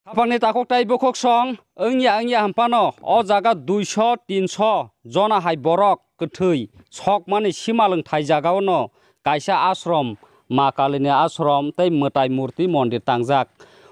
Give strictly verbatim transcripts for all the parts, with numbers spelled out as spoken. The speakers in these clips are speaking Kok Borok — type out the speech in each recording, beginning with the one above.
Hapangni takhuk tai bukhuk song wngya wngya hwnphano o jaga duiso tinso jona hai borok kwthwi sokmani simalwng thai jagao no kaisa ashram, Ma Kalini ashram tei mwtai murti mondir tangjak.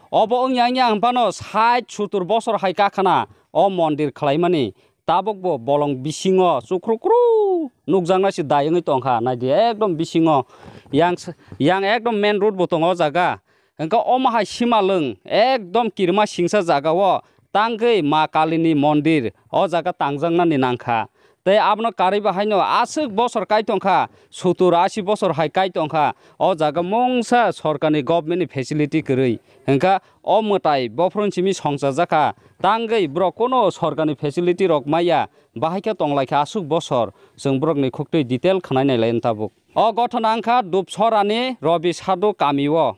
Obo wngya wngya hwnphano sait sutur bosor hai kakhana o mondir khlaimani. Tabukbo bolong bisingo chukrukru nukjaknai se dai wngwi tongkha. Naidi ekdom bisingo yang, yang ekdom main road bo tongo o jaga. Hwnkhe omo hai simalwng ekdom kirima singsa jagao tangwi Ma Kalini mondir o jaga tangjaknani nangkha. Tei abono karwi bahaino aswk bosor kai tongkha, sutur asi bosor hai kai tongkha. O jaga mungsa sorkarni government ni facility kwrwi. Hwnkha o mwtai bophron simi songchajakha. Tangwi borok kono sorkarni facility rok maya, bahai khe tonglaikha aswk bosor, chwng borokni khuktwi detail khwnai nailai tabuk. O gothona wngkha Dupsorani Robi Sadhu kamio.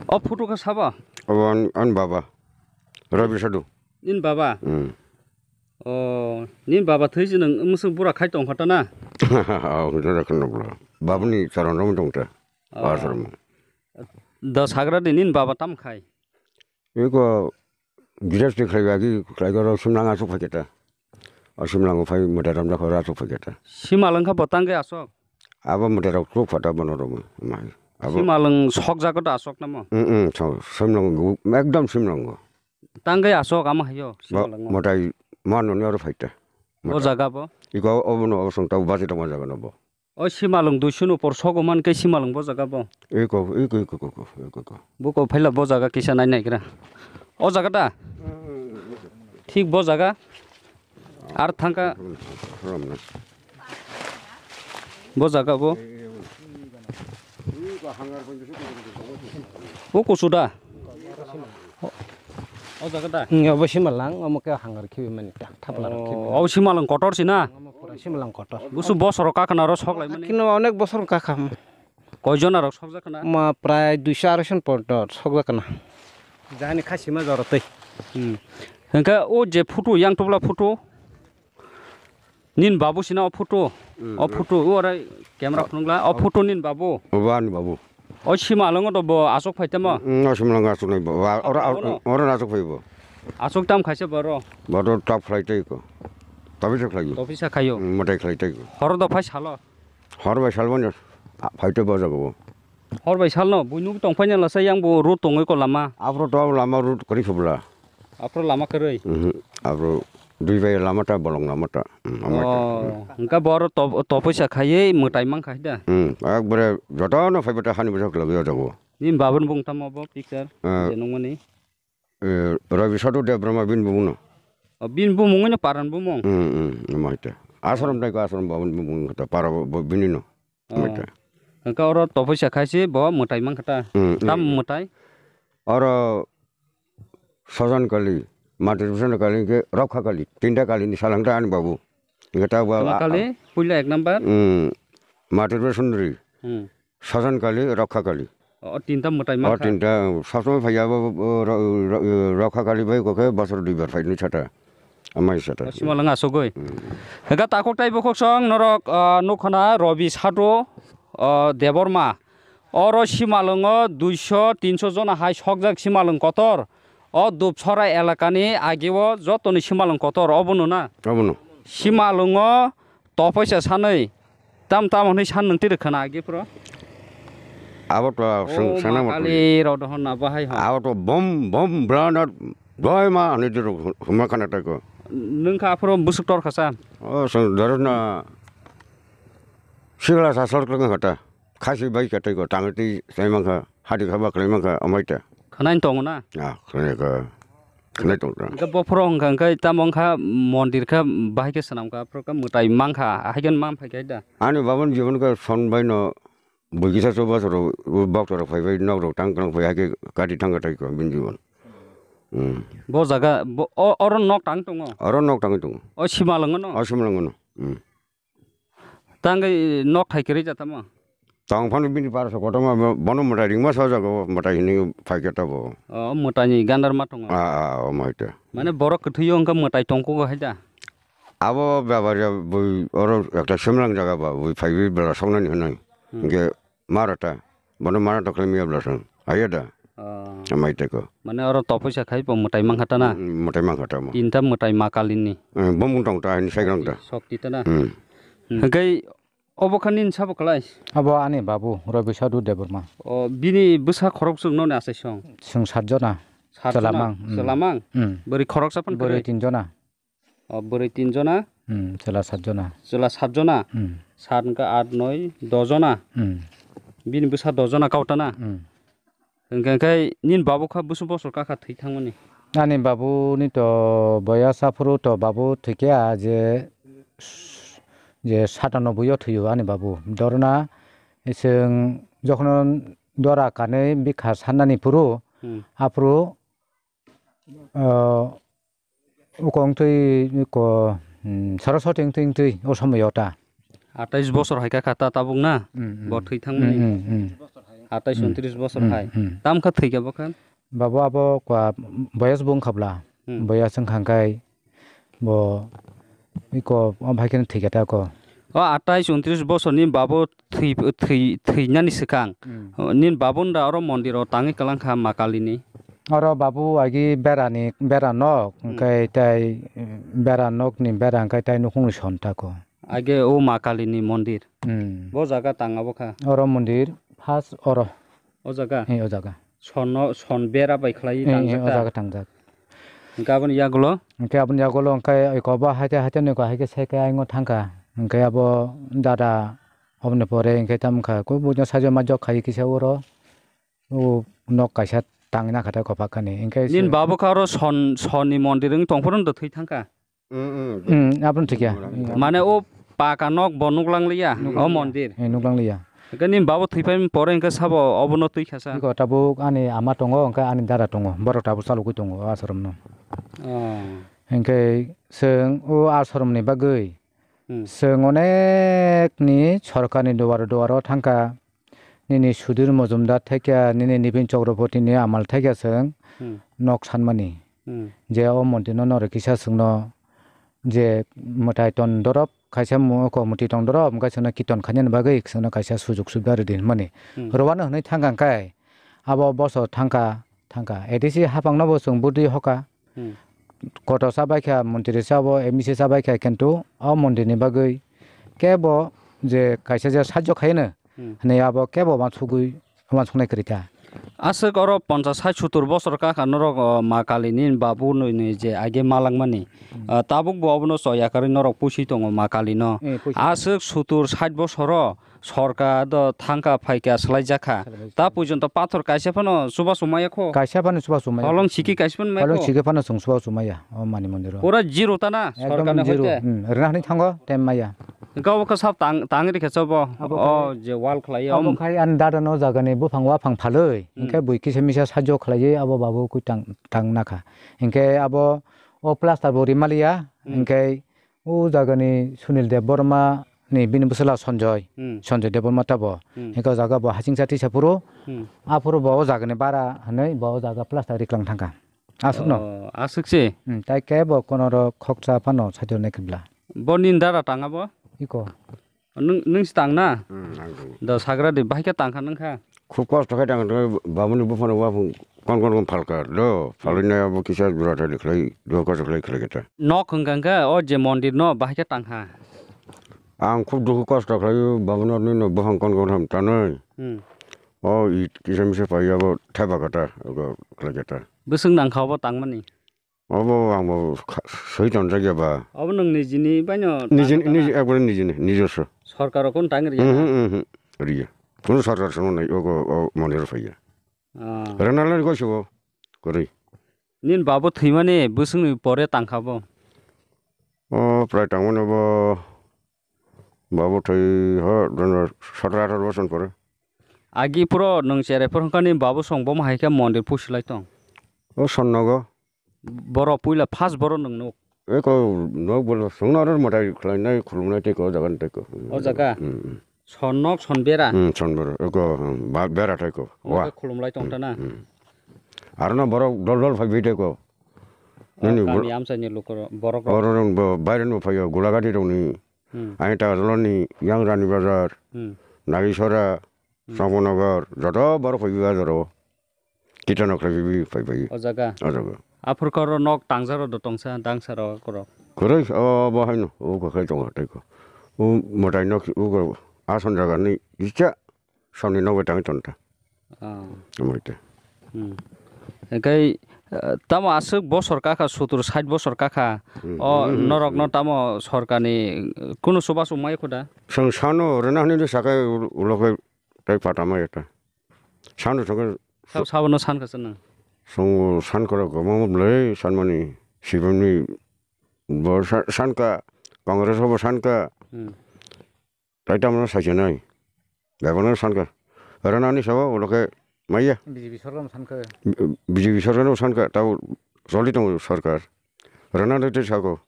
O photo khe sabo? Obo an, an baba. Robi Sadhu. Nini baba? Hmm. O, nini baba thwi se nwng mwswk bura khai tongkha ta na? Aw, hwnjak khe nokla. Babuni charon romwi tongta. O. Ashram. Da sagra de nini baba tam khai? Eko Girasti khlai agi khlai goro simlang aswk phai keta. O simlang phai mwtai ramjak horo aswk phai keta. Simalwng kha bo tangwi aswk? Abo mwtai rok tuk phata bono rok mai. Abo simalwng sokjak to aswk namo? Mm, mm, so, simlang ekdom simlang. Tangwi aswk ama hayo simalwng. Mwtai mano ni oro phai ta. O jaga bo? Iko obono obo song tau basi tongma jaga no bo. O simalwng duiso ni upor sogo man khe simalwng bo jaga bo. Eko, eko, eko, eko, eko, eko. Buko phaila bo jaga kisa nai naigra. O jaga da? Thik bo jaga. Ar thangka. Bo jaga bo. O kusu da? O jaga da? Hmm, obo simalwng, omo khe hangar khibi mani ta, thapla rok khibi. O simalwng kotor si na? Omo pura simalwng kotor. Busu bosoro kakna ro sok lai mani? Kino onek bosor kakha. Koi jona rok sokjak khna? Ma prai duiso aroiso ni por dor sokjak khna. Jani khasima jora tei. Hmm. Hwnkhe o je photo, yang tubla photo, nini babu sina o photo? Hmm, o hmm. Photo, o ore camera phunukla, o photo nini babu? Obo ani babu. O simalwngo to bo aswk phai tamo? Hmm, o simalwngo aswk nai bo. Wa, oro, oro, oro aswk phai bo. Aswk tam khaisa boro? Boro tap khlai tei ko. Topisa khlai. Topisa khaio? Hmm, mwtai khlai tei ko. Horo do phai salo? Hor bai salmani phaito bo jaga bo. Hor bai salno buino tongphaina lasa yang bo road tongwi ko lama. Aphro to lama road kwrwi phubla. Aphro lama kwrwi? Mhm. Aphro dui bai lama ta bolong lama ta. Hmm, amai ta. Oh, hwnkhe bo oro top-, topisa khaiwi mwtai mankha da? Hmm, ekbare jotono phaiba ta hani bwswk lagwi o jaga bo. Nini babun bung tamo bo picture? Ah. Je nungmani? Eh, Ravi Sadhu Debbarma bini bumungno. O, bini bumungno paran bumung? Hmm, hmm, omo hai te. Ashram dai ko ashram bo bini bumung kata para bo, bo bini no. Oh. Omo hai te. Hwnkhe oro topisa khaisi bo mwtai mankha ta. Hmm, hmm. Tam mwtai? Oro Sajan Kali, Matir Bison Kali, hwnkhe Rokha Kali, tinta Kali ni salang ta ani babu. Hwnkhe ta bo Tama a-, Kali, puila ek number? Hmm, Matir Bison ri. Hmm. Sajan Kali, Rokha Kali. O tinta mwtai mankha. O tinta, sabsomoi phaiya bo, bo, ro-, ro-, Rokha Kali bai kokhe bosor duibar phaini sata. Amai sata. O simalwng asugwi. Hmm. Hwnkhe takhuk tai bukhuk song norok, ah, nukhana Robi Sadhu, ah, Debbarma. Oro simalwngo duiso, tinso jona hai sokjak simalwng kotor. O Dupsora elakani ageo jotoni simalwng kotor, obono na? Obono. Simalwngo Tophaisa sanwi tam tam hwnwi san nwng twi rwkha na agi phro? Abo to swng, o swngna ma kali rok dohon na bahai ho. Abo to bom bom brana doi ma hwnwi twi rwkha hwnma khana tai ko. Nwng kha aphro bwswk tor kha sa? O swng dorok na sigla sa sor kwlwng kha ta. Khasi bai kha tei ko tangwi twi sai mankha, hati kha ba khlai mankha, amai ta. Khwnai tongo na? Ah, khwnai kha. Khwnai tong ta. Hwnkhe bophoro hwnkha hwnkhe tamo wngkha mondir kha bahai khe swnam kha, aphuru kha mwtai mankha, ahai khe man phai kha da. Ani babani jibon khe son bai no bui kisa chubachu rok, bokto rok phai bai nok rok tang tang phai hai khe kati thang kha tai ko bini jibon. Hmm. Bo jaga, bo, o, oro nok tang tongo? Oro nok tangwi tongo. O simalwngo no? O simalwngo no. Hmm. Tangwi nok thai kwrwi ja tamo? Tong phano bini para sa kotorma bo-, bono mwtai ringma sa jaga o mwtai hinwi phai khe ta bo. O mwtai ni gandar ma tongo? A, a, o mwtai. Mane borok kwthwi o wngkha mwtai tong kho hai da? Abo bebari bui oro ekta simrang jaga ba bui phaiwi bela soknani hwnwi. Hmm. Hwnkhe mara ta, bono mara ta khlai miya bela song. Haiya da? Oh. Amai teko. Mane oro topoisa khai bo mwtai mankha ta na? Mm, mwtai mankha ta mo. Tinta mwtai ma Kalini. Mm, bo mung tong ta, ani saigrang ta. Shokti ta na? Mm. Hmm. Hwnkhe obo kha nini sabo kwlai? Abo ani babu, Rabi Sadhu Debbarma. O, bini bwsa khorok chwng noni achai song? Chwng sat jona. Sat jona? Chwlamang, mm. Chwlamang? Mm. Bwrwi khoroksa phano kwrwi? Bwrwi tin jona. O, bwrwi tin jona? Hmm, chwla sat jona. Chwla sat jona? Hmm. Sat hwnkhe aat, noi, do jona? Hmm. Bini bwsa do jona kau ta na? Hmm. Hwnkhe, hwnkhe nini babu kha bwswk bosor kakha thwi thangmani? Ani babu ni to boyas aphuru to babu thwikya je, je satanoboi o thwio ani babu. Dorna chwng jokhon dora kanwi bikha sannani phuru, hmm, aphuru, ah, Ukong twi ko, hmm, saraswati wngtwi wngtwi o somoi o ta. Atais bosor hai kha ta tabuk na? Mm, mm. Bo thwi thangmani? Mm, mm, mm. Atais, mm, untris bosor, mm, hai. Mm. Tam kha thwi kha bo kha? Babo abo kwa boyas bo wngkha bla. Mm. Boyas wngkha hwnkhe bo iko o bhai khe thwi kha ta ko. O atais untris bosorni babo thwi, thwi, thwinani swkang, hmm, nini babun da oro mondir o tangwi kwlang kha ma Kalini? Oro babu agi berani, bera nok, hmm, hwnkhe tai bera nokni bera hwnkhe tai nukhungni son tako. Age o ma Kalini mondir. Hmm. Bo jaga tang abo kha? Oro mondir first oro. O jaga? He, o jaga. Sonno, son bera bai khlai, eh, tangjak, eh, o ta? Jaga tangjak. Hwnkhe aboni yagulo? Hwnkhe aboni yagulo hwnkhe eko bo haite haite noko haike seke ayung thangkha. Hwnkhe abo dada oboni pore hwnkhe tamo kha, ko buino sajoma jok khai kisa oro. O nok kaisa tangna kha ta kophak kani. Hwnkhe nini se babo kha oro son, sonni mondir wng tongphuru no thwi thangkha? Mm, mm. Mm, aboni thikya. Mane o paka nok bo nuklang liya, nuklang liya, o mondir. Eh, nuklang liya. Hwnkhe nini babo thwi phaimani pore hwnkhe sabo obono twi khasa? Iko tabuk ani ama tongo, hwnkhe ani dada tongo. Borok tabuk chalogwi tongo o asromno. Oh. Hwnkhe chwng o asromni bagwi, hmm, chwng onekni sorkarni duar duaro thangkha. Nini Sudhir Mojumdar thaikha, nini Nibin Chakrabortini amal thaikha chwng, hmm, nok sanmani. Hmm. Je o mondirno norok kisa chwngno je mwtai ton dorop, kaisa mo-, committee tong dorop, hwnkhe chwngno kiton khainani bagwi chwngno kaisa sujok subida rwdi hwnmani. Hmm. Rwano hwnwi thangkha hwnkhe abo bosor thangkha, thangkha. A D C haphangno bo chwng bwdwi hoka. Hmm. Koto chabaikha, montri sabo, M C chabaikha, kintu o mondirni bagwi kebo je kaisa je sajjo khaino, hmm, hwnwi abo kebo uansugwi, uansuknai kwrwi kha. Aswk oro ponchas sait sottor bosor kakha norok, o, ma Kalini babu nwi nwi je age malangmani. Hmm. Ah, tabuk bo obono choya karwi norok pusi tongo ma Kalino. Eh, pusi tongo. Aswk sottor sait bosoro sorkar do thangkha phaikha swlaijak kha. Swlaijak kha. Ta porjonto pathor kaisa phano chubachu maya kho. Kaisa phano chubachu maya. Holong siki kaisa phano maya kho. Holong siki phano chwng chubachu maya o mani mondir o. Pura zero ta na. Ekdom sorkar ni zero. Hoite. Hmm, rwna hwnwi thango, tei maya. Hwnkhe obo khe sab tang, tangwi rikha se obo. Abo o khai, je wall khlai o. Abo khai ani dada no jaga ni buphang waphang phalwi. Hmm. Hwnkhe bui kisa misa sajjo khlaiwi abo babu kwi tang, tang nakha. Hwnkhe abo o plaster bo rimaliya. Hmm. Hwnkhe o jaga ni Sunil Debbarma ni bini bwsala Sanjoy, hmm, Sanjoy Debbarma ta bo. Hmm. Hwnkhe o jaga bo hasingcha tisa phuru, hmm, aphuru bo o jaga ni bara hwnwi bo o jaga plaster riklang thangkha. Aswkno. Oh, aswk se? Hmm, tai khe bo kono ro khoksa phano saitor nai khe bla. Bo nini dada tang abo? Iko. Nwng, nwng se tang na? Hmm, ang tong. Do sagra di, bahai khe tang kha nwng kha? Khub kosto khe tang, tang, babuni buphano waphang kon kon kon phalka do, phalwi nai abo kisa jora thai khlai, do kosto khlai khlai khe ta. Nok hwnkha khe o je mondir no bahai khe tang kha? Ang khub dukhu kosto khlai o, babuni no buphang kon kon ham tanwi. Hmm. O it kisa misa pai abo thaiba khe ta, ogo khlai khe ta. Bwswk nang kha obo tangmani? Obo ang bo kha-, soi tonjak ya ba. Obo nwng nijini baino niji, tangwi niji, tana? Ekbare nijini, nijoso. Sorkar rok kono tangwi riya na? Mhm, mhm, riya. Kono sorkar sono nai, ogo, o mondir phaiya. Ah. Rana lai gosi bo, kwrwi. Nini babu thwimani bwswkni pore tangkha bo? O prai tangmani bo, babu thwi ho, jono sotro atharo bosor pore. Agi puro nwng cherai phuru hwnkha nini babu song bo hai khe mondir pusi lai tong? O sonnogo. Borok puila first borok nwng nuk. Eko nok bolo songno aro mwtai khlainai khulumnai tei ko jaga tei ko. O jaga? Hmm, hmm. Son nok, son bera? Hmm, son bera. Eko, hmm, ba-, bera tei ko. Omo khe khulumlai tong ta na? Hmm, hmm. Aro no borok dol dol phai bi tei ko. O nini kami bor-, amchaini lukurok, borok rok. Borok rok bo baire no phai o, Gulagati rok ni. Hmm. Ani ta jolo ni yang Rani Bazar, hmm, Nagisora, hmm, Songpongnagar, joto borok phai bi bazar o. Titano khlai bi phai bai. O jaga? O jaga. Aphur koro nok tangjaro do tongsa, dangsaro koro. Kwrwi, o bo haino, o khe tong tei ko. O mwtai nok, o ko ason jaga ni, icha, soni nok bai tang ton ta. Ah. Amai te. Hmm. Ekai, eh, tamo aswk bosor kakha, sotur sait bosor kakha. Hmm. O, hmm, hmm, norok no hmm. Tamo sorkar ni, eh, kunu subasu mai khuda? Sang sano rena hini sakai ulo kai tai pata mai ta. Sano thangkhe Sab-, sabono sankha se nang? Songo sankha rok kwbangma bwlai sanmani, sibamni bo sa-, sankha, Congress bo sankha. Hmm. Tai tamno saikhe nai. Bebano sankha. Rwnani sabo ulo khe maya. B J P sorkar no sankha. B-, B J P sorkar no sankha, tabo choli tongo sorkar. Rwnani tei sako.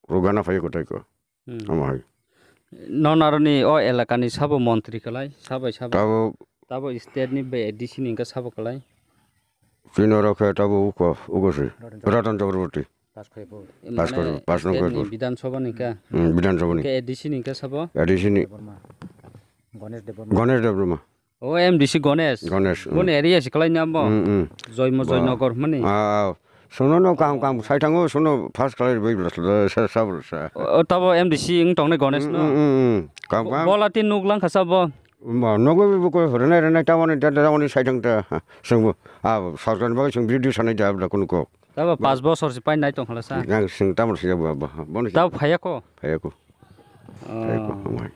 Rugana phai ko tai ko. Hmm. Omo hai. Non aroni o elakani sabo montri kalai, sabai sabo. Tabo Tabo state ni bai A D C ni hwnkhe sabo kalai. Chini oro khe tabo uko, uko si. Ratan Chakraborty. Pass khe bo. Pass khe, mane pass nung state khe ni bo. Bidhan Sabha ni ka. Hmm, Bidhan Sabha ni. Ke A D C ni ka sabo? A D C ni. Debbarma. Ganesh Debbarma. Ganesh Debbarma. O M D C Ganesh. Ganesh, hmm. Boni area si kalai ni abo? Hmm, hmm. Joymo ba. Joynagar mani. Ah, ah. Sono no kaham kaham sai thango, sono pass kalai bai bla sa, sa, sa, sa. O, o tabo M D C wng tongnai Ganesh no? Hmm, hmm, hmm, hmm. Kaham, bo-, kaham. Bola tin nuk lang kha sabo? Ba, nogo bo ko rwnai rwnai tamoni da, da, tamoni sai thang ta. Sengbo, ah, sarkar ni bagwi seng video sanai da, abla kunu kok. Tabo ba. Pas bosor si pai nai tong khala sa. Yang seng tamoni sai ba, ba, boni. Tabo phaya ko? Phaya ko. Oh. Phaya ko, amai.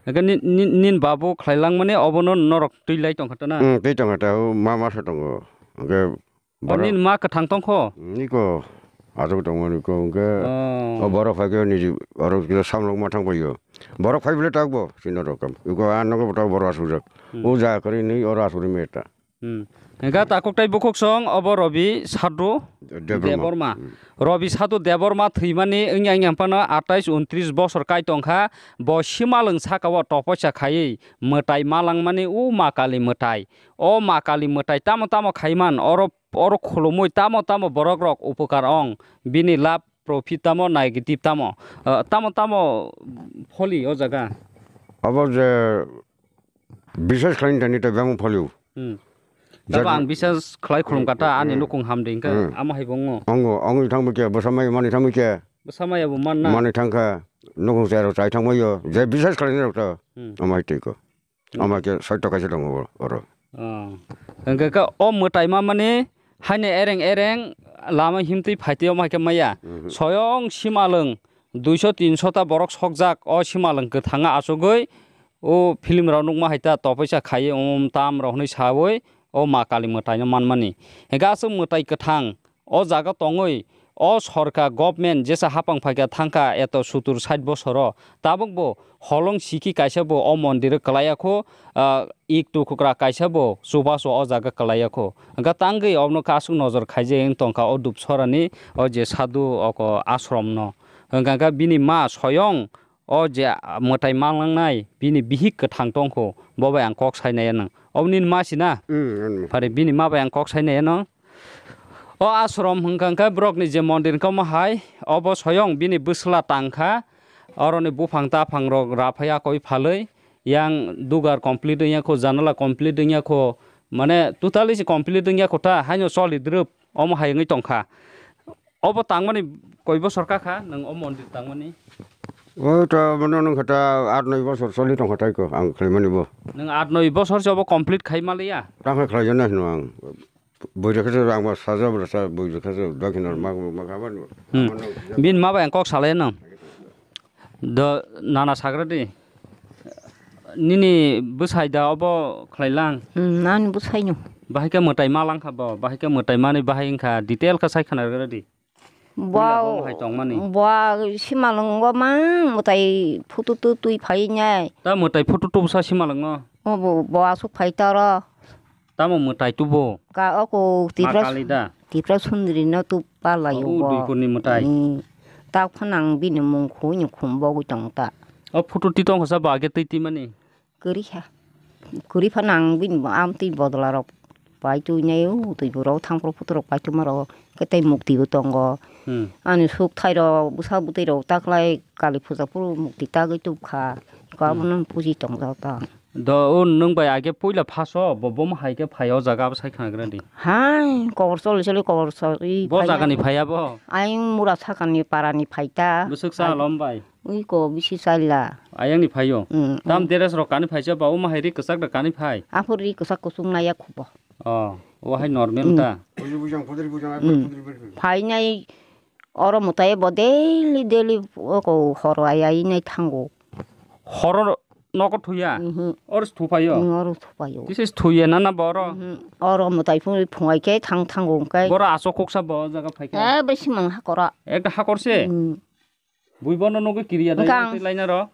Eke nin, nin, nin babu khlai lang mani obono norok twi lai tong kha ta na? Hmm, twi tong kha ta, o ma, ma sa tongo. Eke O borok nini ma kwthang tongkho? Niko aswk tongmani ko hwnkhe Oh. O borok phaikhe niji oro kisa samlok ma thangpaio. Borok phaible takbo chini rokam. Iko a nogo bo tak borok aswkjak. Hmm. O ja kwrwi nwi oro aswk rwmeta. Hmm. Hwnkhe takhuk tei bukhuk song obo Robi Sadhu Debbarma. Debbarma. Hmm. Robi Sadhu Debbarma thwimani wngya wngya phano atais untris bosor kai tongkha. Bo simalwng saka o topoisa khaiwi mwtai malangmani o ma kali mwtai. O ma kali mwtai tamo tamo khaiman oro Oro khulumui tamo tamo borok rok upokar ong, bini lab profit tamo, negative tamo, ah, tamo tamo pholi o jaga. Abo je biswas khlaini tani tei bangma pholi o. Hmm. Jat- Tabo ang biswas khlai khulum kata ani Hmm. nukung hamdi hwnkhe Hmm. Amo hai bo wngo. Ongo, ongwi thangbo khe, bwsa mai mani thangbo khe. Bwsa mai abo man na. Mani thangkha, nukung chai rok chai thangbaio, je biswas khlaini rok to. Hmm. Amo hai twi ko. Ama khe soito kaisa tongo oro. Oh. Hwnkhe khe o mwtai ma mani haino ereng ereng lama himtwi phaitwi omo hai khe maya. Mhm. Soyong simalwng duiso tinso ta borok sokjak o simalwng kwthanga achugwi o film rok nukma hai ta topoisa khaiwi om tam rok hwnwi sawi o ma kali mwtaino manmani. Hwnkhe aswk mwtai kwthang O jaga tongwi o sorkar, government jesa hapang phaikha thangkha eto sutur sait bosoro, tabukbo holong sikhi kaisa bo o mondiro kwlaiya kho, ah, ik tukhukra kaisa bo chubachu o jaga kwlaiya kho. Hwnkha tangwi obno khe aswk nojor khaijak wng tongkha o Dupsorani o je sadhu oko ashramno. Hwnkha khe bini ma soyong O je, ah, mwtai manlangnai, bini bihik kwthang tongkho, bo bai ang kok sainai nang. Obo nini ma si na? Mm, ani ma. Phare bini ma bai ang kok sainai nang. O ashram hwnkha hwnkhe borokni je mondir hwnkha omo hai, obo soyong bini bwsla tangkha, oroni buphang taphang rok raphai akoi phalwi, yang dugar complete wngya kho, janala complete wngya kho, mane totally se complete wngya kho ta, haino choli drwp, omo hai wngwi tongkha. Obo tangmani koi bosor kakha nwng o mondir tangmani? O to mano nung kha ta aat noi bosor choli tong kha tai ko ang khlaimani bo. Nwng aat noi bosor se obo complete khai maliya? Tang kha khlai jana hino ang. Boi rekha se ang ba saja bra sa boi rekha se dakhina ma ma kha ban. Hmm. Bin ma ba ang kok salai nang. Do nana sagra di. Nini bwsai da obo khlai lang? Hmm, nani bwsai no. Bahai khe mwtai ma lang kha bo, bahai khe mwtai mani bahai wng kha detail kha sai khna rwdi. Puila bo Bo hai tongmani. Bo simalwngo mang mwtai phutu tu twi phai nai. Ta mwtai phutu tu bwsa simalwngo? O bo, bo aswk phai toro. Tamo mwtai tubo? Ka oko Ma Tipra, kali da? Tipra sundri no tu palai o bo. Duikurni mwtai. Hmm. Ta phano ang bini mung khuni khum bogwi tong ta. O phutu ti tong kha sa ba age twi twi mani? Kwrwi kha. Kwrwi phano ang bini amtwi bodol rok pai twi nai o twi borok thang phuru phutu rok pai twi ma rok khe tei mukti bo tongo. Hmm. Ani suk thai rok bwsa bwtwi rok ta khlai kali puja phuru mukti tagwi tub kha. Ko Hmm. abono puji tong jak ta. Do, o nwng bai age puila phaso, bo, bo hai khe phai o jaga abo sai khnagra di. Hai, kobor choli choli kobor choli Bo phai jagani phai abo? Ai mura sakani parani phai ta. Bwswk sa Ai, lom bai? Ui ko bisi chaila. Ayang ni phai o? Mm, Tam mm. Dress rok kani phai se ba, o ma hai ri kwchak da kani phai? Aphuru ri kwchak kuchuk naya khubo. Oh, o hai normal Mm. ta? Phainai oro mwtai bo daily, daily oko horo ayai nai thango. Horo nogo thuya? Mhm. Oro se thuphaio? Mm, oro thuphaio. Tisa se thuya na, na bo oro? Mhm. Oro mwtai phung, phungai khe thang thango hwnkhe. Boro aswk kuksa bo o jaga phaikha? Eh, bai simang hakora. Ekta hakor se? Mm. Bui bono nugwi kiriya da Hwnkhe ang, tei laina ro?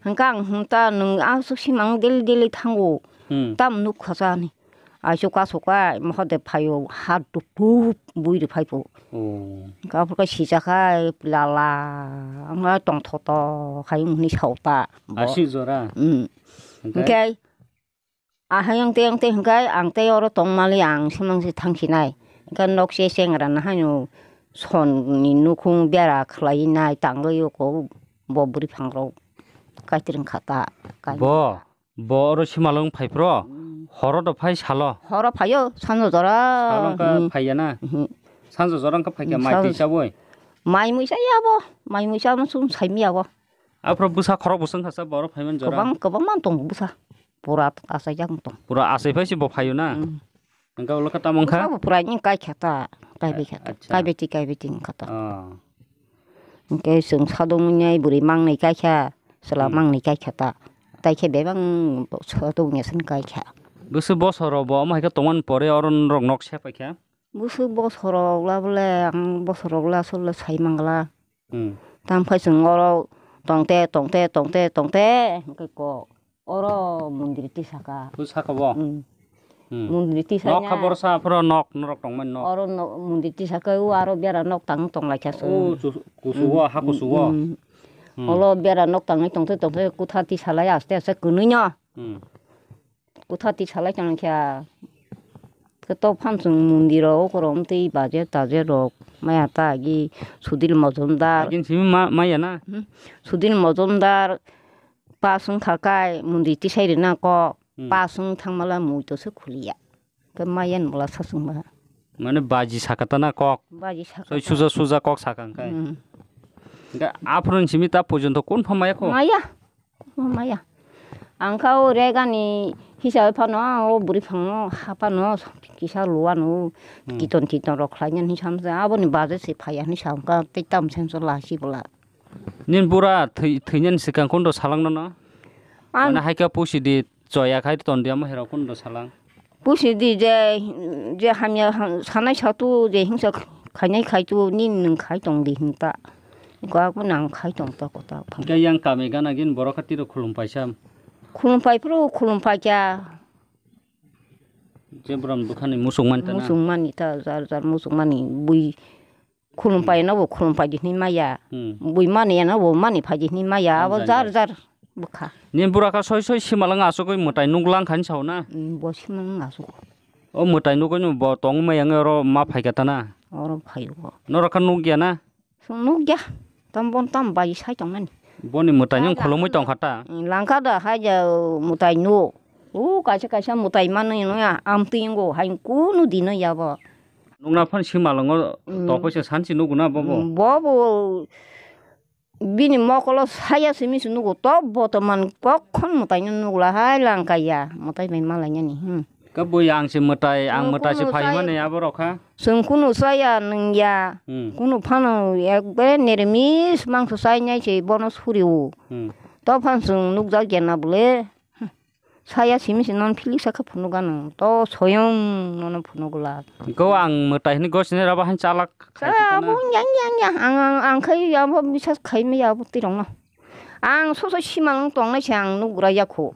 Hwnkhe ang hwn ta nwng aswk simang daily daily thango. Hmm. Tam nuk khasa ni. Aiso kaso kai moho de phaio ha tuk tuk bui ri phaipo. Oh. Hwnkhe aphuru kai sijak hai lala wngkha tongthoto khai wngni sao ta bo. Asi jora? Hmm. Hwnkhe? Hwnkhe Ahai ang tei ang tei hwnkhe ang tei oro tongmali ang semang se thangsinai. Hwnkhe nok se chengra no haino son ni nukhung bera khlai nai tangwi oko bo bwrwi phang rok kaitor wngkha ta. Bo, bo oro simalwng phai phro? Mm. Horo do phai salo? Horo phaio, sanjo jora. Salo wngkha Mm. phaiya na? Mhm. Sanjo jora wngkha phaikha Mm, mai sanjo twi chabwi? Mai mui chaya bo, mai mui chama sum saimiya bo. Aphro bwsa khorok bwswng khasa bo oro phaiman jora? Kwbang, kwbangma tongo bwsa. Pura achaijak wng tong. Pura achai phai se bo phaio na? Mm. Hwnkhe ulo khe tamo wngkha? Bwsabo pura ni kaikha ta, kaibai kha ta, Acha. Kaibai ti, kaibai ti wngkha ta. Oh. Hwnkhe chwng sadungni bwrwi mangnwi kaikha, chwla Hmm. mangnwi kaikha ta. Tai khe bebak sadungni aswk kaikha. Bwswk bosoro bo omo hai khe tongmani pore oro norok nok sepaikha? Bwswk bosoro wngla bole ang bosoro wngla aswk le sai mangla. Hmm. Tamo khe chwng oro tongte, tongte, tongte, tongte, hwnkhe kok oro mondir tisaka. O saka bo? Hmm. Hmm. Mondir tisa Nok kha nya. Borsa aphro nok norok tongmani nok. Oro no-, mondir tisaka o aro bera nok tang tonglaikha chwng. O chu-, kusugo, Hmm. ha kusugo. Hmm. Hmm. Olo bera nok tangwi tongte, tongte kutha tisalai aste aste kwnwi no. Hmm. Kutha tisalai tong kha. Khe to phan chwng mondir o korom tei bajer tajer rok maya ta agi Sudil Mojumdar. Agin simi ma-, maya na? Hmm. Sudil Mojumdar pas wng kha kai mondir tisai rwna kok. Hmm. Pas wng thangmala mui to se khuliya. Khe maya ni bwla sa chwng ba. Mane baji saka ta na kok? Baji saka Soi ta. Suja suja kok saka hwnkhe. Hmm. Hwnkhe aphuru simi ta porjonto kun pha maya kho? Maya. Maya. Ang kha o regani hisabe phano, o bwrwi phano, ha phano, kisa luwano, Hmm. Kiton titon rok khlainani hinwi samsa, aboni baje se phaiya hinwi samkha, tei tamo senso lasi bwla. Nini bura thwi-, thwinani swkang kondo salangno no? Ang Mane haikhe pusi di, choya khai ton di, amo herok kondo salang? Pusi di je, je hamya ha-, sanai satu je hingsa khainai khaitu nini nwng khai tong di hinta. Ko ako nang khai tong ta kota. Hingke yang kami gana gin borok kha tiro khulum paisa. Khulum pai phuru khulum pai kya. Je bram bukhani musung man ta na. Musung mani ta jar jar musung mani bui Khulum pai no bo khulum pai di hinwi maya. Hmm. Bui mani ya no bo mani phai di hinwi maya. Abo jar jar bwkha. Ni bura kha soi soi simalwng asugwi mwtai nuk lang kha hinwi sao na? Hmm, bo simalwng asuk. O mwtai nugwi no bo tong maya wngwi oro ma phai kha ta na? Oro phai o. Norok kha nuk ya na? Nuk ya. Tam bon tam bai sai tong nani. Boni mwtai no khulumwi tong kha ta? Hmm, lang kha da hai ja mwtai nuk. O kaisa kaisa mwtai manwi no ya, amtwi wngo, hai kunu dino ya bo. Nukna phan simalwngo Mm. tokoi se sansi nugo na bobo? Mm, bobo bini mokolo saya simi se nugo, to botoman kokhon mwtai no nugla hai langkaya, mwtai bai malainani, hmm. Ka bui ang se mwtai, ang Mm, mwtai se kunu phai sai- mani abo rokha? Chwng kunu chaya nwngya, Hmm. kunu phano ekbare niramis mangso chainai se bono suri o. Hmm. To phan chwng nukjak ya na bole. Saya simi se non philisa khe phunuk gano. To soyong nono phunuk glak. Ko ang mwtai hini gosini raba han chalak khai Sa sitana. Abo yang yang yang ang ang ang khai abo bisas khai me abo tirong no. Ang so so simalwng tongnai se ang nugra yakho.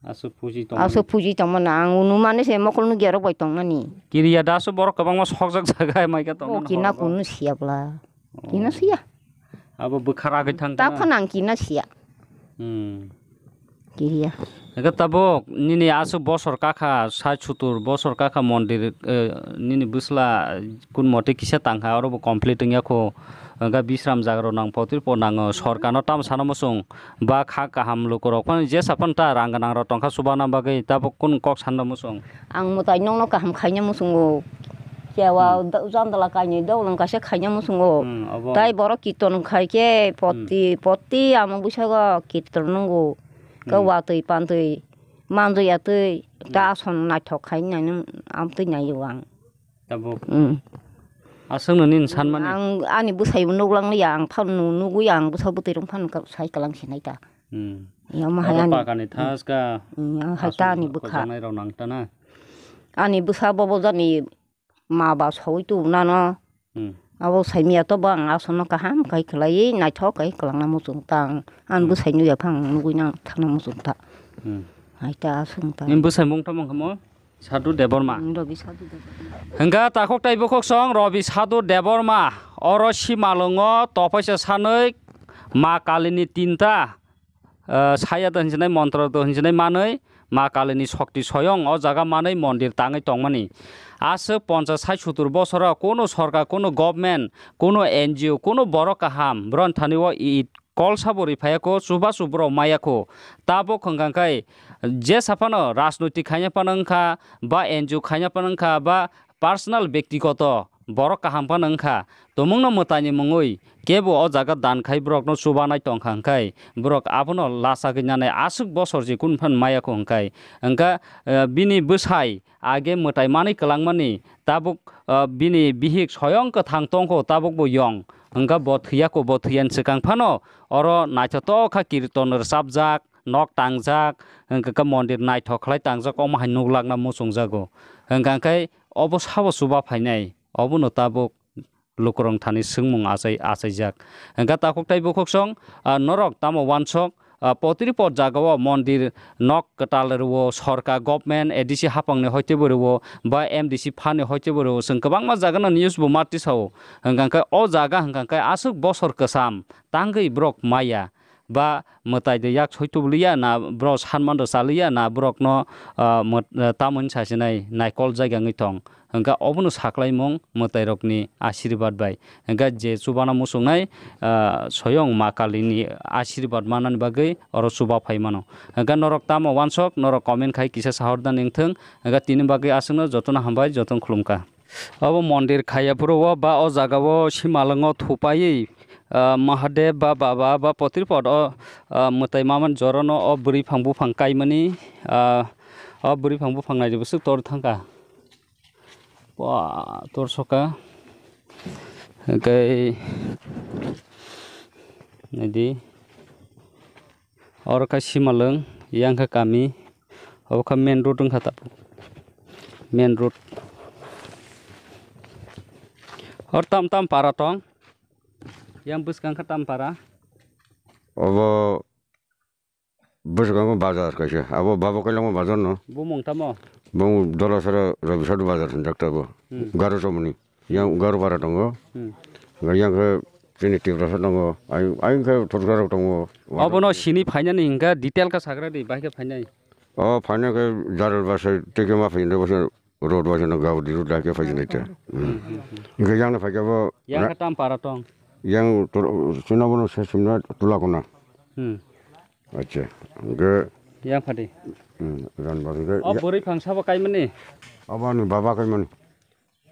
Aso puji tong. Aso puji tong mana ang unu mane se mokol nu gerok bai tong nani. Kiriya daso borok kwbangma sokjak jaga mai ka tong O mano kina horo bo. Kunu siya bla. Oh. Kina siya. Abo bwkha ragwi thang Ta kana? Phano ang kina siya. Hmm. kiriya. Hwnkhe tabuk nini aswk bosor kakha, sait sutur bosor kakha mondir, eh, nini bwsla kun mote kisa tangkha, oro bo complete wngya kho. Hwnkhe bisram jaga rok nang potri po nango, sorkarno tamo sana muchung, ba kha kaham lukurok phano jesa phano ta rang gwnang rok tongkha chubana bagwi, tabuk kun kok sanna muchung? Ang mwtai nokno kaham khaina muchungo. Kewa Hmm. da-, jandala kainwi doglam kaisa khaina muchungo. Hmm, obo. Tai borok kirton khai khe poti, Hmm. poti amo bwskango kirton nungo. Khe Hmm. watwi pantwi manjwi atwi Hmm. ta ason naithok khai nai nung amtwi naio ang. Tabuk. Hmm. Aswkno nini sanmani? Ang ani bwsaibo nuklang liya, ang phano nugwi ang bwsa bwtwi rok phano ka-, sai kwlang sinai ta. Hmm. Yamo hai Oro ani pakani thaska Hmm, yang hai ta ani aswk bwkha. Kojaknai rok nang ta na? Ani bwsa bobo jani ma ba saui tu nano. Hmm. Abo saimya to bo ang aswkno kaham kai khlaiwi naithok kai kwlangna muchung ta ang. Ani Hmm. bwsai nukya phang nugwi nang thangna muchung ta. Hmm. Hai ta aswk ta. Nini bwsai mung tamo wngkha mo? Sadhu Debbarma. Hmm, Rabi Sadhu Debbarma. Hwnkha takhuk tai bukhuk song Rabi Sadhu Debbarma. Oro Simalwngo tophaisa sanwi Ma Kalini tinta, eh, saya da hinjinai, montro da hinjinai manwi Ma Kalini shokti soyong o jaga manwi mondir tangwi tongmani. Aswk ponchas sai sutur bosoro kunu sorkar, kunu government, kunu N G O, kunu borok kaham bwrwng thani o i kol sabo ri phaiya kho, chubachu borok maya kho. Tabuk hwnkha khe jesa phano rajnoitik khaina phano wngkha, ba N G O khaina phano wngkha, ba personal bektigoto borok kaham phano wngkha. Tumungno mwtaini mungwi kebo o jaga dan khai borokno chubanai tongkha hwnkhe borok abono lachagwi nanai aswk bosor je kunu phano maya kho hwnkhe. Hwnkha, eh, bini bwsai age mwtai manwi kwlangmani tabuk, ah, bini bihik soyong kwthang tongkho tabukbo yong. Hwnkha bo thwiya kho, bo thwiyani swkang phano oro naithotok kha kirton rwchapjak, nok tangjak, hwnkha khe mondir naithok khlai tangjak, omo hai nuklakna muchungjago. Hwnkha khe obo sabo chuba phainai, obono tabuk lukurok thani swngmung achai, achaijak. Hwnkha takhuk tai bukhuk song, ah, norok tamo wansok, ah, potri pot jagao mondir nok kwtal rwo, sorkar, government, A D C haphangni hoitebo rwo, ba M D C phani hoitebo rwo. Chwng kwbangma jagano news bo ma tisao. Hwnkha khe o jaga hwnkha khe aswk bosor kwcham tangwi borok maya. Ba mwtai de yak soi tubuliya na borok sanman rw chaliya na borokno, ah, mwt-, ah, tamoni sasinai naikol jaiga wngwi tong. Hwnkha obono saklaimung mwtairokni asirwad bai. Hwnkha je chubana muchungnai, ah, soyong Ma Kalini asirwad manani bagwi oro chuba phai mano. Hwnkha norok tamo wansok, norok comment khai kisa sahorda nengthwng. Hwnkha tini bagwi aswkno jotono hambai, jotono khulumkha. Obo mondir khaya phuru o ba o jaga o simalwngo thupaiwi, ah, Mahadev ba Baba ba Potripot o, ah, mwtai mamani jorono o bwrwi phang buphang kaimani, ah, o bwrwi phang buphang naidi bwswk tor thangkha. Ba tor soka. Hwnkhe naidi. Oro khe simalwng, yang khe kami, obo khe main road wngkha tabuk, main road. Hor tam tam para tong, yang bwskang khe tam para. Obo bwskango bazar kaisa, abo babo kailangma bazar no. Bumung tamo? Bumung Dolasara Rabi Sadhu bazar hinjak tabo. Hmm. Garo somoni. Yang Garupara tongo. Hmm. Yang khe chini Tiprasa tongo. Ayang, ayang khe Thurkarok tongo. Obono sini phainani hingkha detail khe sagra di, bahai khe phainai. O phainai khe Jaral basa tei khe ma phainai basa road basa no Gaudi road hai khe phainai ta. Hmm. Hingkhe yang no phaikhe bo Yang khe tam para tong? Yang tur-, sino bono se simna Tulakona. Hmm. Acha. Hingkhe Yang phadi. Hmm, ran basa hingkhe O ya- bwrwi phang sabo kaimani? Abo ani baba kaimani.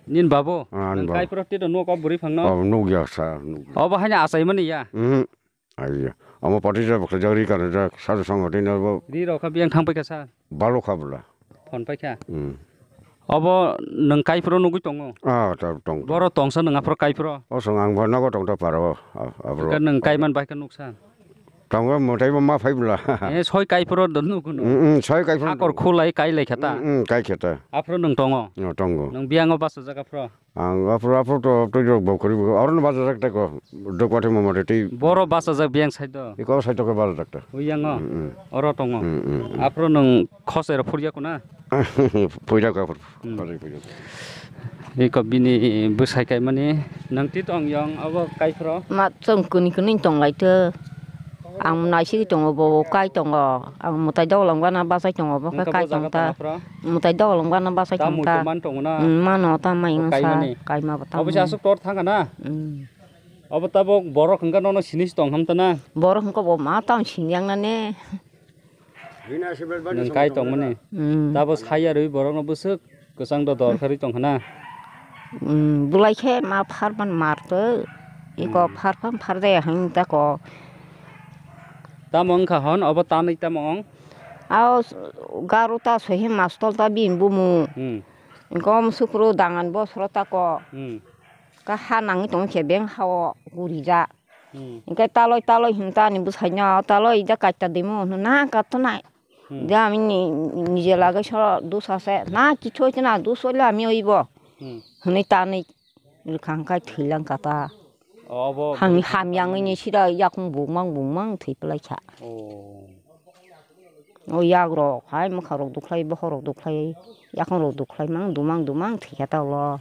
Nin babo? Ah, ani Nang babo. Kai pura tito nuk o bwrwi phangno? Oh, nuk ya sa, nuk. Obo haino achaimani ya? Mhm. Aiya. Amo pati ja baksa jagri kana ja sa song tei na bo. Ri rok kha biyang thang paikha sa? Balo kha bwla. Phon paikha? Hmm. Obo nwng kai pura nugwi tongo? Ah, ta tong. Boro tongsa nwng aphro kai pura? O song ang bo nogo tong ta paro. Ah, abro. Ka nwng kai man bai ka nuksa? Tongo mwtai bo ma phai bwla. Eh, soi kai phro do nugo no. Mm, mm, soi kai phro. Akor khulai kai lai khata. Mm, mm, kai khata. Aphro nwng tongo. No tongo. Nwng biyango basa jaga phro. Ang aphro, aphro to, to jok bo kori bo. Oro no basa jak ta ko. Dok wathe mo mate tei. Boro basa jak biyang sai do. Iko sai to ko basa jak ta. Uyango. Mm, mm. Oro tongo. Mm, mm, mm. Aphro nwng khosai ro phurya kuna. Phurya ko aphro. Hmm. Phurya, phurya. Iko bini bwsai kaimani nang ti tong yong abo kaiphro? Ma chwng kuni kuni tong lai to. Ang naisik tongo, bo kai tongo. Ang mwtai dok lwng bana bachai tongo, bo khe kai tong ta. Mwtai dok lwng bana bachai tong ta. Mano ta mai wngsa, kaima bo ta. Obo se aswk tor thang na? Obo tabok borok hwnkha nono sini se tong ham ta na? Borok hwnkha bo ma tang sini yang na ne. Nwng kai tongmani. Tabo saya rwi borokno bwswk kwchang do dor kharwi tong khna. Bulai khe ma pharpan marto. Iko pharpan phar de hang ta ko. Tamo wngkha hwn obo tanwi tamo wng? Ao garo ta sohi mastol ta bini bumu. Kom sukro dangan bosro ta ko. Ka ha nangwi tong khe beng hao gurijak. Hwnkhe taloi taloi hwn ta ani bwsai no taloi da kaita dimo hwn na katonai. Da ami ni nije lagwi so dusa se na kichoi na dusoi la ami oibo. Hwnwi tanwi rwkha hwnkhe thwilang kata. Hang hamyangwi ni sida yakung bumang bumang thwi phlai kha. O yak rok hai mwkha rok dukhlai bokhok rok dukhlai yakung rok dukhlai mang dumang dumang thwi kha ta ulo.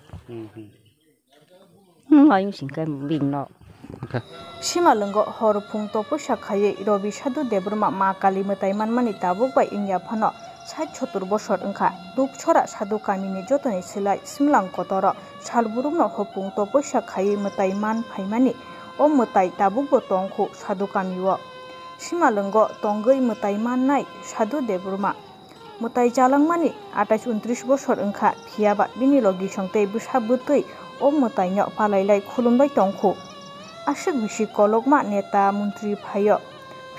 Simalwngo hor phung topoisa khaiwi Robi Sadhu Debbarma Ma Kali mwtai manmani tabuk bai wngya phano sait sotur bosor wngkha. Dupchora Sadhu kamini jotoni swlai Simlang kotoro salburumno hopung topoisa khaiwi mwtai man phaimani o mwtai tabukbo tongkhu Sadhu kamio. Simalwngo tongwi mwtai mannai Sadhu Debbarma. Mwtai chalangmani atais untris bosor wngkha, phiyaba bini logisong tei bwsa bwtwi o mwtaino palailai khulumlai tongkhu. Aswk bisi kolokma neta montri phaio,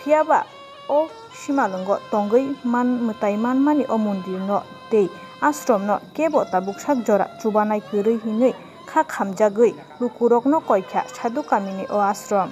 phiyaba o simalwngo tongwi man mwtai manmani o mondirno tei asromno kebo tabuksak jora chubanai kwrwi hinwi kha khamjagwi lukurokno koikha Sadhu kamini o asrom.